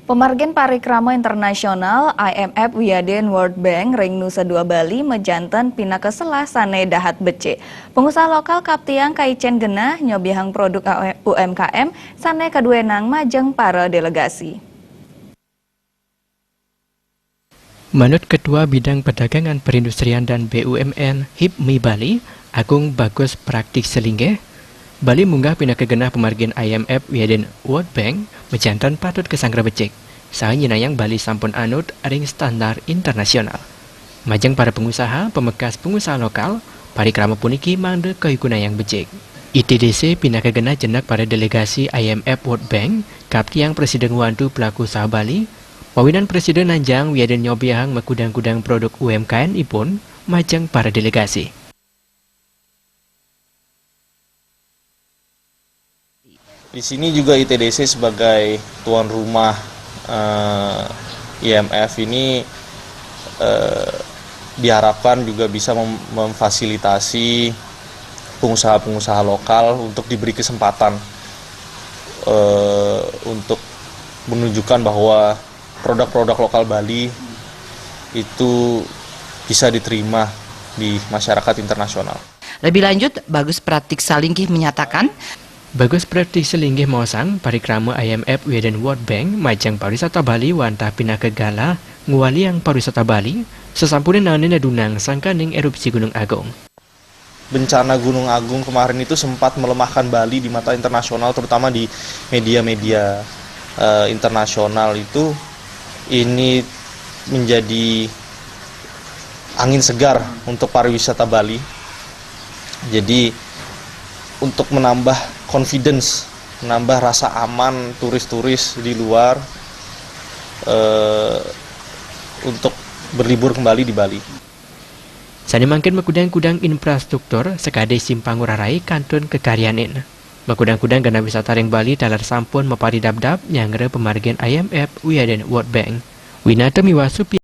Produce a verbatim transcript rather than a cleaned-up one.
Pemargin parikrama internasional I M F wiadin World Bank ring Nusa Dua Bali majanten pinaka selah sane dahat becik. Pengusaha lokal kaptiang kaicen genah nyobiahang produk U M K M sane kaduenang majeng para delegasi. Manut Ketua Bidang Perdagangan Perindustrian dan B U M N, hipmi, Bali, Agung Bagus Praktik Selinggih, Bali munggah pinaka genah pemargin I M F wiadin World Bank majanten patut kasanggra becik, saha nyinayang Bali sampun anut ring standar internasional. Majeng para pengusaha, pamekas pengusaha lokal, parikrama puniki mangda kayugunayang becik. I T D C pinaka genah jenek para delegasi I M F World Bank, kaptiang prasida ngwantu pelaku usaha Bali, mawinan prasida nanjang wiadin nyobiahang makudang-kudang produk U M K M ipun majeng para delegasi. Di sini juga I T D C sebagai tuan rumah, eh, I M F ini, eh, diharapkan juga bisa mem-, memfasilitasi pengusaha-pengusaha lokal untuk diberi kesempatan, eh, untuk menunjukkan bahwa produk-produk lokal Bali itu bisa diterima di masyarakat internasional. Lebih lanjut, Bagus Pratik Salinggih menyatakan, Bagus Pratik Salinggih maosang, parikrama I M F wiadin World Bank majeng pariwisata Bali wantah pinaka galah ngwaliang pariwisata Bali, sasampune naenin dedunang sangkaning erupsi Gunung Agung. Bencana Gunung Agung kemarin itu sempat melemahkan Bali di mata internasional, terutama di media-media, eh, internasional itu. Ini menjadi angin segar untuk pariwisata Bali. Jadi, untuk menambah confidence, menambah rasa aman turis-turis di luar, eh, untuk berlibur kembali di Bali. Sane mangkin makudang-kudang infrastruktur sakadi simpang ngurah rai kantun kakaryanin. Makudang-kudang genah wisata ring Bali taler sampun maparidabdab nyanggra pamargin I M F wiadin World Bank. Winata miwah Supi